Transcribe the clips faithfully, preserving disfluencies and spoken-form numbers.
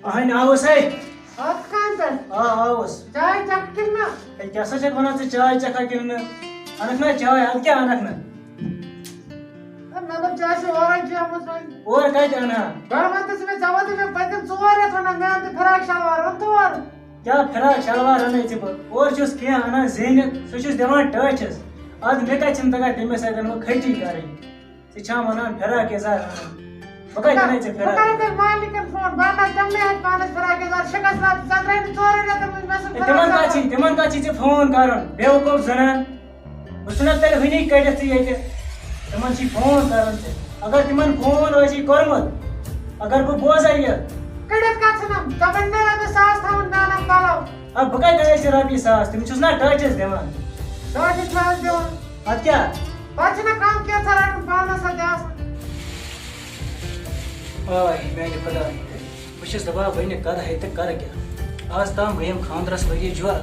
اہن آوس ہے۔ آ، آوس۔ چاے چکھ کِنہٕ نہ؟ ہے، کیٛاہ سا چھکھ ونان ژٕ، چاے چکھا کِنہٕ نہٕ؟ انکھ نا چاے، ادٕ کیٛاہ انکھ نہٕ؟ ہے، مےٚ دوٚپ ژےٚ آسہِ اورے چیومُت وۄنۍ۔ اورٕ کتہِ انہٕ ہا؟ گۄڈٕ وَن تہٕ ژٕ مےٚ، ژےٚ ووٚنُے مےٚ پٔتِم ژور رٮ۪تھ ونان، مےٚ اَن تہٕ فراک شلوار، اوٚن تہٕ اورٕ؟ کیٛاہ فراک شلوار اَنے ژےٚ بہٕ؟ اورٕ چھُس کینٛہہ انان زیٖنِتھ، سُہ چھُس دِوان ٹٲٹھِس۔ ادٕ مےٚ کتہِ چھِنہٕ تگان تٔمِس سۭتۍ وۄنۍ کھٔٹی کرٕنۍ؟ ژےٚ چھا ونان فراک یزار اَنُن؟ بہٕ کتہِ اَنے ژےٚ بہٕ فراک؟ کرے تۄہہِ مالکن فون، بہٕ اَنہٕ تِمنٕے اَتھِ پانس فراک یزار شِکس لال، ژےٚ درٛاے نہٕ ژورے رٮ۪تن منٛز مےٚ سُنٛد ہے، فراک تِمن یزار۔ کتھ چھی، تِمن کتھ چھی ژےٚ فون کرُن؟ بیوقوف زنان۔ بہٕ چھُس نا تیٚلہِ وٕنی کٔڑِتھ ژٕ ییٚتہِ۔ تِمن چھی فون کرُن ژےٚ۔ اگر تِمن فون ٲسی کوٚرمُت، اگر بہٕ بوزے یہِ۔ کٔڑِتھ کتھ ژھٕنم؟ دپان نہ رۄپیہِ ساس تھاوُن مےٚ انن پلو۔ اَدٕ بہٕ کتہِ اَنے ژےٚ رۄپیہِ ساس؟ تِم چھُس نا ٹٲٹھِس دِوان۔ ٹٲٹھِس چھِ حظ دِوان۔ اَدٕ کیٛاہ؟ پتہٕ چھِنہ کم کینٛژھا رٹُن پانس اَتھِ آسان۔ آے میانہِ خۄدایہِ۔ بہٕ چھُس دَپان، وۄنۍ کَرٕ ہے تہٕ کَرٕ کیٛاہ؟ آز تام گٔیم خانٛدرَس ؤری جورٕ۔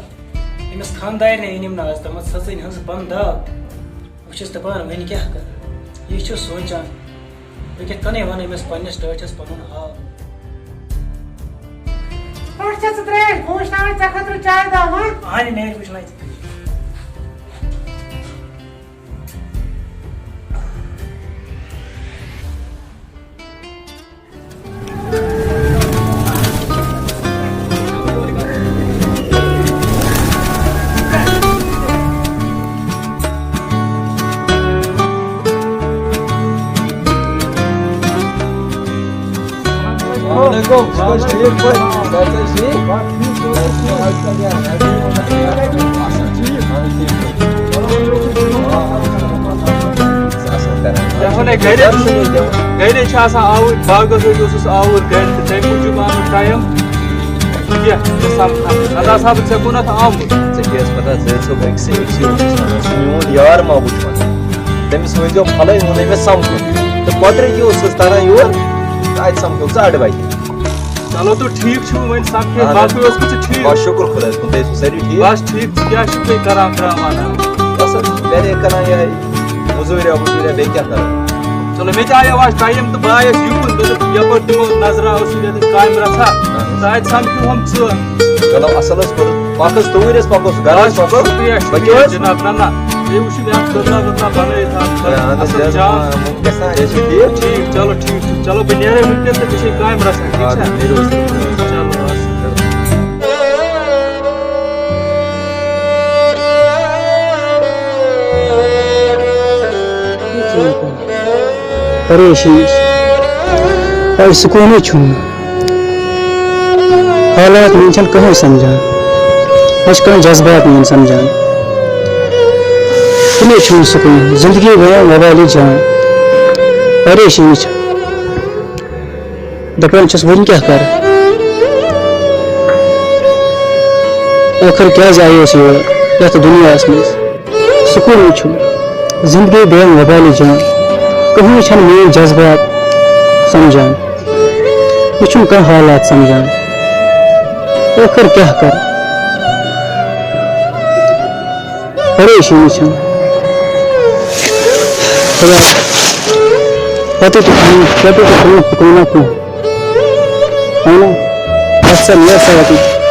أمِس خانٛدارنہِ أنِم نہٕ آز تامَتھ سٕژٕنۍ ہٕنٛز پَنہٕ داو۔ بہٕ چھُس دَپان، وۄنۍ کیٛاہ کَرٕ؟ یہِ چھُس سونٛچان، بہٕ کِتھ کٔنۍ وَنہٕ أمِس پنٛنِس ٹٲٹھِس پَنُن حال؟ پٮ۪ٹھ چھےٚ ژٕ ترٛیش، بہٕ وٕچھناوَے ژےٚ خٲطرٕ چایہِ دام، ہا؟ اَہَنہِ نیرِ وٕچھناوَے ژٕ ترٛیش۔ السلام علیکم، ژٕ چھُکھ حظ ٹھیٖک پٲٹھۍ؟ صحت چھا ٹھیٖک؟ کیٛاہ وَنے گرِ؟ گرے چھِ آسان آوُر، باغس سۭتۍ اوسُس آوُر گرِ، تہٕ تَمہِ موٗجوٗب آو نہٕ ٹایم۔ یہِ کیٛاہ چھُ سَپدان؟ نَتہٕ آسہٕ ہا بہٕ ژےٚ کُنَتھ آمُت۔ ژےٚ کیٛاہ ٲس پَتہ، زٲہِد صٲب أکسٕے، أکسٕے اوس وَنان، سُہ میون یار ما وٕچھ وَنان۔ تٔمِس ؤنۍزیو پھَلٲنۍ ووٚنُے مےٚ سَمکھُن۔ تہٕ قۄدرٔتی اوس سُہ تَران یور، تہٕ اَتہِ سَمکھیوکھ ژٕ اَڈٕ وَتہِ۔ چلو تہٕ ٹھیٖک چھُ، وۄنۍ سَمکھے، اَہَن حظ۔ باقٕے اوسکھٕ ژٕ ٹھیٖک؟ بَس شُکُر خۄدایَس کُن، تُہۍ ٲسِو سٲری ٹھیٖک؟ بَس ٹھیٖک، ژٕ کیٛاہ چھُکھ بیٚیہِ کَران ترٛاوان؟ بَس حظ، گَرے کَران یِہوٚے مٔزوٗرۍ یَپٲرۍ بیٚیہِ کیٛاہ کَرو؟ چلو، مےٚ تہِ آیو آز ٹایم تہٕ بہٕ آیس یُکُن، دوٚپُکھ، یَپٲرۍ دِمو نظرا، اوس ییٚتٮ۪تھ کامہِ رَژھا، تہٕ اَتہِ سَمکھیوٗ ہم ژٕ۔ چلو، اَصٕل حظ کوٚر۔ پَکھ حظ توٗرۍ حظ پَکو، گَرٕ حظ پَکو۔ شُکریہ، شُکریہ بٔچِو حظ۔ جِناب، نہ، نہ، بیٚیہِ وٕچھِو، یہِ اَتھ دٔرنا ؤرنا بَنٲیِتھ اَتھ۔ ہے، اَہَن حظ، اَصٕل یہِ حظ، جان۔ آ، مُمکِن سا، یہِ چھُ ٹھیٖک۔ ٹھیٖک، چلو، ٹھیٖک چھُ۔ چلو، بہٕ نیرے وٕنکٮ۪س تہٕ بہٕ چھُس کامہِ رَژھا، ٹھیٖک چھا؟ آ، نیٖرِو حظ۔ چلو، اَصٕل۔ پریشٲنی چھِ۔ اَڑِ سکوٗنٕے چھُنہٕ۔ حالات میٛٲنۍ چھَنہٕ کٕہٕنۍ سَمجھان۔ نہ چھِ کانٛہہ جذبات میٛٲنۍ سَمجھان۔ کُنے چھُنہٕ سکوٗن۔ زندگی گٔیَم وبالِ جان۔ پریشٲنی چھِ۔ دَپان چھَس، وۄنۍ کیٛاہ کَرٕ؟ ٲخٕر کیٛازِ آیوس یور یَتھ دُنیاہَس منٛز؟ سکوٗنٕے چھُنہٕ۔ زندگی بے وبالِ جان۔ کٕہٕنۍ چھَنہٕ میٛٲنۍ جذبات سَمجھان۔ مےٚ چھُنہٕ کانٛہہ حالات سَمجھان۔ ٲخٕر کیٛاہ کَرٕ؟ پریشٲنی چھَم۔ خۄدایا، یَپٲرۍ تہِ کٕہٕنۍ، یَپٲرۍ تہِ کٕہٕنۍ، کٕہٕنۍ نہ کٕہٕنۍ۔ اَہَن حظ، اَتھ سا مےٚ سا وَتٕے۔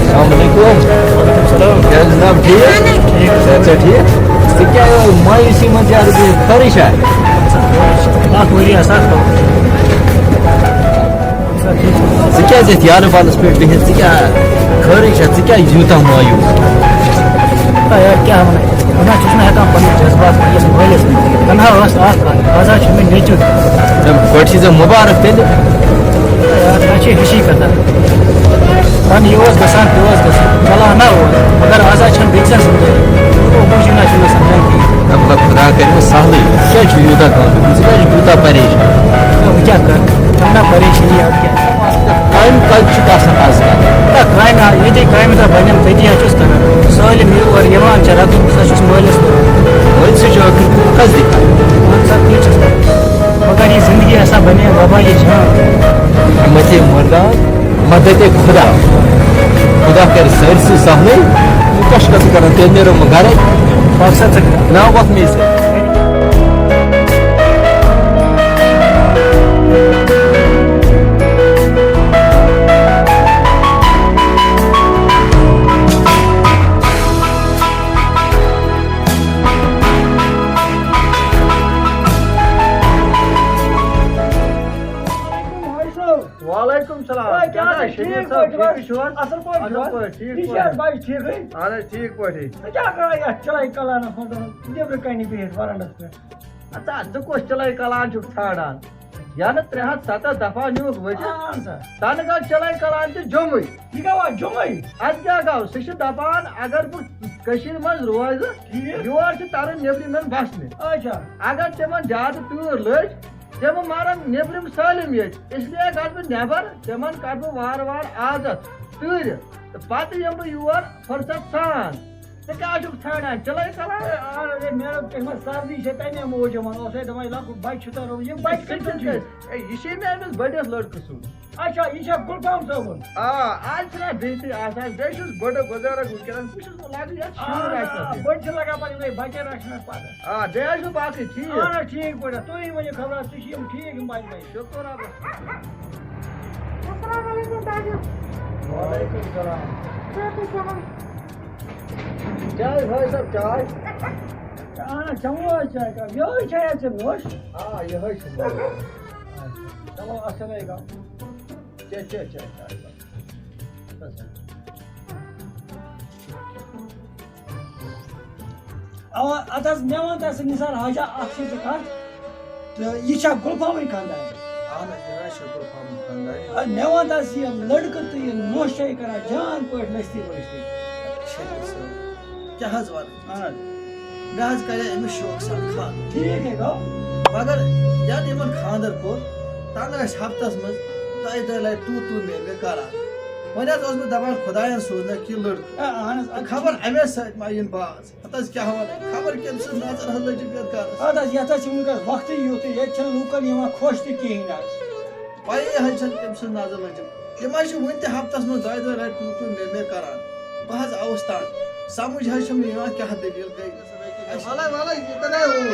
السلام علیکم۔ وعلیکم السلام۔ کیٛاہ حظ جناب، ٹھیٖک؟ ٹھیٖک۔ صحت چھا ٹھیٖک؟ ژٕ کیٛاہ مایوٗسی منٛز یارٕ، بیٚیہِ خٲرٕے چھا؟ اَکھ ؤری آسان۔ ژٕ کیٛازِ یَتھ یارٕ بالَس پٮ۪ٹھ بِہِتھ؟ ژٕ کیٛاہ خٲرٕے چھا؟ ژٕ کیٛازِ یوٗتاہ مایوٗس؟ آ یار، کیٛاہ وَنہٕ؟ بہٕ نہ چھُس نہٕ ہٮ۪کان پَنٕنۍ جذبات پنٛنِس مٲلِس ؤنِتھ۔ تَنہا ٲس اَکھ کَتھ، آز حظ چھُ مےٚ نیٚچوٗ۔ تہٕ گۄڈٕ چھِ ژےٚ مُبارک تیٚلہِ۔ یار، نہ چھِ ہِشی کَتھا۔ پَنُن یہِ اوس گژھان، تہِ اوس گژھان، چَلاو نہ اوس۔ مگر آز حظ چھَنہٕ بیٚکہِ سٕنٛز زِندگی۔ یہِ گوٚو موٗجوٗد نہ چھُنہٕ آسان زِندگی۔ نہ، مطلب، خۄدا کَرِ وۄنۍ سہلٕے۔ ژےٚ کیٛازِ چھُ یوٗتاہ کَتھ؟ ژٕ کیٛازِ چھُکھ یوٗتاہ پریشان؟ نہ، وۄنۍ کیٛاہ کَرٕ؟ نہ، پریشٲنی، اَدٕ کیٛاہ؟ کامہِ کَتہِ چھُکھ آسان آز کَران؟ نہ، کامہِ آ-، ییٚتے کامہِ دۄہ بَنٮ۪م، تٔتی حظ چھُس کَران۔ سٲلِم یور یِوان۔ خدا کرِ سٲرسٕے سہلٕے۔ وۄنۍ کیٛاہ چھُکھ ژٕ کران؟ تیٚلہِ نیرو بہٕ گرے۔ پتہٕ چھا ژٕ ناو وۄتھ مےٚ سۭتۍ؟ وعلیکم السلام۔ ہے، کیٛاہ حظ چھِ؟ ٹھیٖک پٲٹھۍ چھِو حظ؟ اَصٕل پٲٹھۍ چھِو حظ؟ ٹھیٖک پٲٹھۍ۔ یہِ چھِ حظ بَچہِ ٹھیٖکٕے؟ اَہَن حظ، ٹھیٖک پٲٹھی۔ ژٕ کیٛاہ کَران یَتھ چِلَے کَلانَس منٛز نیٚبرٕ کَنہِ بِہِتھ وَرَنٛڈَس پٮ۪ٹھ؟ اَدٕ ژٕ کُس چِلَے کَلان چھُکھ ژھانٛڈان؟ یَنہٕ ترٛےٚ ہَتھ سَتَتھ دفعہ نیوٗکھ ؤٹِتھ، آ، سا۔ تَنہٕ گوٚو چِلَے کَلان تہِ جوٚمُے۔ یہِ گوٚوا جوٚمُے؟ اَدٕ کیٛاہ گوٚو؟ سُہ چھُ دَپان، اگر بہٕ کٔشیٖرِ منٛز روزٕ، ٹھیٖک۔ یور چھِ تَرُن نیٚبرِمٮ۪ن بَسنہِ۔ اچھا۔ اگر تِمَن زیادٕ تۭر لٔج، تِم مَرَن نیٚبرِم سٲلِم ییٚتہِ۔ اس لیے گژھٕ بہٕ نٮ۪بَر، تِمَن کَرٕ بہٕ وارٕ وارٕ عادت تۭرِ۔ تہٕ پَتہٕ یِمہٕ بہٕ یور فُرصت سان۔ ژٕ کیٛاہ چھُکھ ژھانٛڈان؟ چِلَے کَلان؟ اے، آ، اے، مےٚ دوٚپ، تٔمۍ ووٚن، سردی چھےٚ، تَمے موٗجوٗب وَنو سا، دوٚپمَے، لۄکُٹ بَچہِ چھُ تَرُن، یہِ بَچہِ کَتہِ چھُ؟ اے، یہِ چھُے مےٚ أمِس بٔڑِس لٔڑکہٕ سُنٛد۔ اچھا، یہِ چھا گُلفام صٲبُن؟ آ، آز چھُنہ بِہتھٕے آسان، بیٚیہِ چھُس بٔڑٕ بُزرٕگ وٕنکیٚنَس، بہٕ چھُس وۄنۍ لاگان یَتھ شُر آ، آسہِ۔ بٔڑۍ چھِ لَگان پَتہٕ یِمَے بَچَن رَچھنَس پَتہٕ۔ آ، بیٚیہِ حظ چھُ باقٕے ٹھیٖک۔ اَہَن حظ، ٹھیٖک پٲٹھۍ۔ تُہی ؤنِو خبرا، تُہۍ چھِ یِم ٹھیٖک یِم بَچہٕ وَچہٕ؟ شُکُر رۄبَس کُن۔ السلام علیکم تاجُل۔ وعلیکم السلام۔ کیٛاہ تُہۍ کَران؟ چاے بھائی صاحب، چاے۔ اہن حظ، چٮ۪مو حظ چاے کپ۔ یِہوٚے چھا یَتھ ژےٚ نوٚش؟ آ، یِہوٚے چھُ نوٚش۔ چلو، اَسَلے گا۔ چےٚ، چےٚ، چےٚ، چاے کپ۔ اَوا، اَدٕ حظ، مےٚ وَن تہٕ سا نثار حاجا اَکھ چیٖز کَتھ۔ تہٕ یہِ چھا گُلفامٕنۍ خانٛدارِنۍ؟ اہن حظ، یہِ حظ چھِ گُلفامٕنۍ خانٛدارِنۍ۔ اَدٕ مےٚ وَن تہٕ سا یہِ لٔڑکہٕ تہٕ یہِ نوٚش چھا یہِ کَران جان پٲٹھۍ نٔستی ؤستی؟ شٲکِر صٲب، کیٛاہ حظ وَنہٕ؟ اہن حظ۔ مےٚ حظ کَرے أمِس شوقہٕ سان خانٛدر۔ ٹھیٖک ہے گوٚو۔ مگر یَنہٕ یِمَن خانٛدر کوٚر، تَنہٕ ٲسۍ ہفتَس منٛز دۄیہِ دۄیہِ لَٹہِ تو تو میں میں کَران۔ وۄنۍ حظ اوسُس بہٕ دَپان خۄدایَن سوٗز نہ کینٛہہ لٔڑکہٕ۔ اے، اہن حظ، اَدٕ خبر ٹھیٖک۔ اَمے سۭتۍ ما یِن باز۔ ہتہٕ حظ کیٛاہ وَنہٕ، خبر کٔمۍ سٕنٛز نظر حظ لٔجِکھ یَتھ گَرَس۔ اَدٕ حظ، یَتھ حظ چھِ وٕنکٮ۪س وقتٕے یُتُے، ییٚتہِ چھَنہٕ لوٗکَن یِوان خۄش تہِ کِہیٖنۍ حظ۔ پَیی حظ چھَنہٕ کٔمۍ سٕنٛز نظر لٔجِکھ۔ تِم حظ چھِ وٕنہِ تہِ ہفتَس منٛز دۄیہِ دۄیہِ لَٹہِ تُل تُل مےٚ مےٚ کَران۔ بہٕ حظ آوُس تنٛگ۔ سَمٕجھ حظ چھُم نہٕ یِوان کیٛاہ دٔلیٖل گٔے۔ وَلَے، وَلَے، یہِ کَتہِ آے اوٗرۍ؟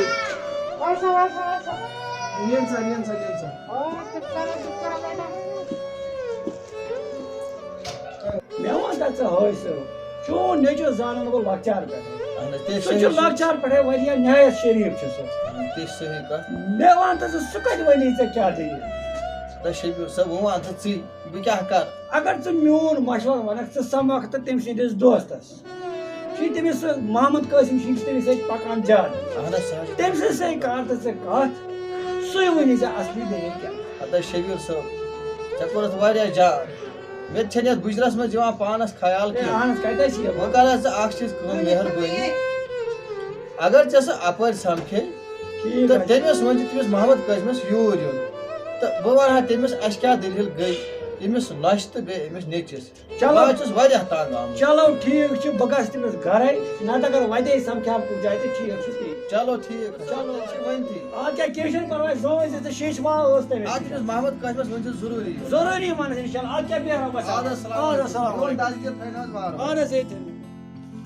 وَلسا، وَلسا، وَلسا۔ نِن سا، نِن سا، نِن سا۔ آ، تِم کَرو، تِم کَرو، بیٹا۔ مےٚ وَن تہٕ ژٕ حٲج صٲب، چون نیٚچو زانَن بہٕ لۄکچار پٮ۪ٹھَے۔ اہن حظ، تہِ سُہ چھُ صحیح۔ لۄکچار پٮ۪ٹھَے واریاہ نہایت شریٖف چھُ سُہ۔ اہن حظ، تہِ چھِ صحیح کَتھ۔ مےٚ وَن تہٕ ژٕ، سُہ کَتہِ وَنی ژےٚ کیٛاہ دٔلیٖل؟ تہٕ شبیٖر صٲب، وۄنۍ وَن تہٕ ژٕے، بہٕ کیٛاہ کَرٕ؟ اگر ژٕ میون مشوَرٕ وَنَکھ، ژٕ سَمکھ تہٕ تٔمۍ سٕنٛدِس دوستَس۔ چھُے تٔمِس سُہ محمد قاسم چھُے تٔمِس سۭتۍ پَکان زیادٕ۔ اہن حظ، سَر۔ تٔمۍ سٕنٛز سۭتۍ کَر تہٕ ژٕ کَتھ، سُے وَنی ژےٚ اَصلی دٔلیٖل کیٛاہ۔ ہَتہٕ حظ شبیٖر صٲب، ژےٚ کوٚرُتھ واریاہ زیادٕ۔ مےٚ تہِ چھَنہٕ یَتھ بُجرَس منٛز یِوان پانَس خیال ہے، کینٛہہ۔ اہن حظ، کَتہِ حظ چھِ یِوان؟ وۄنۍ کَر حظ ژٕ اَکھ چیٖز کٲم، مہربٲنی۔ اگر ژےٚ سُہ اَپٲرۍ سَمکھے، ٹھیٖک تہٕ حظ چھُ۔ تٔمِس وَن زِ تٔمِس محمد قٲسمَس یوٗرۍ یُن۔ تہٕ بہٕ وَنہٕ ہا تٔمِس، اَسہِ کیٛاہ دٔلیٖل گٔے أمِس نۄشہِ تہٕ بیٚیہِ أمِس نیٚچوِس۔ چلو۔ بہٕ حظ چھُس واریاہ تنٛگ آمُت۔ چلو، ٹھیٖک چھُ، بہٕ گژھٕ تٔمِس گرے، نتہٕ اگر وتے سمکھِ ہا کُنہِ جایہِ تہٕ ٹھیٖک چھُ تی۔ چلو، ٹھیٖک حظ۔ چلو۔ تیٚلہِ چھِ ؤنۍ تی۔ اَدٕ کیٛاہ، کینٛہہ چھُنہٕ پرواے، زٕ ؤنۍ زِ ژٕ شیٖشہٕ ما ٲس تٔمِس؟ اَدٕ تٔمِس محمد قٲسمَس ؤنۍ زِ ضروٗری۔ ضروٗری وَنَس اِنشاءاللہ۔ اَدٕ کیٛاہ، بیٚہہ رۄبَس حوالہٕ۔ اَدٕ حظ، السلام علیکم۔ اَدٕ حظ، السلام علیکم۔ دَستگیٖر تھٲیِن حظ وارٕ وارٕ۔ اَدٕ حظ، ییٚتہِ۔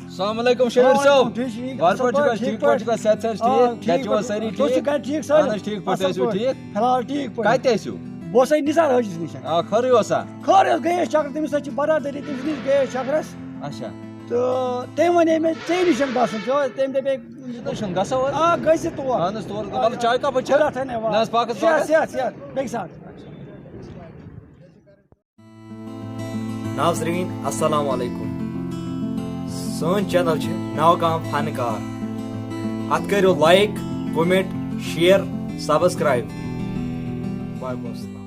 السلام علیکم شبیر صٲب۔ وارٕ پٲٹھۍ چھِو حظ؟ ٹھیٖک پٲٹھۍ چھِو حظ؟ صحت چھِ حظ آ، ٹھیٖک؟ ٹھیٖک گرِ چھِو حظ پٲٹھۍ۔ سٲری تُہۍ چھِو ٹھیٖک؟ گرِ ٹھیٖک سٲلِم؟ اہن حظ، ٹھیٖک پٲٹھۍ، اَصٕل تُہۍ ٲسِو پٲٹھۍ۔ ٹھیٖک؟ فِلحال ٹھیٖک پٲٹھۍ۔ کَتہِ ٲسِو؟ بہٕ اوسَے نثار حٲجِس نِش۔ آ، خٲرٕے اوسا؟ خٲرٕے اوس، گٔیے أسۍ چکرَس، تٔمِس نِش گٔیے أسۍ چکرَس۔ اچھا۔ تہٕ تٔمۍ وَنے مےٚ ژےٚ نِش گژھُن، ژےٚ اوس، تٔمۍ دَپے، ژےٚ نِش گژھو حظ؟ آ، گٔژھِتھ تور۔ اہن حظ، تور گوٚو۔ وَلہٕ چاے کَپا چھےٚ؟ تُل اَتھ ہَنے وارٕ۔ نہ حظ، پَکھ حظ، صحت، پَکھ حظ۔ صحت، صحت، بیٚکہِ ساتہٕ۔ ناظریٖن، السلام علیکم۔ سٲنۍ چینل چھِ نوگام فنکار۔ اتھ کٔرِو لایک، کومنٹ، شیئر، سبسکرائب۔ وعلیکم السلام۔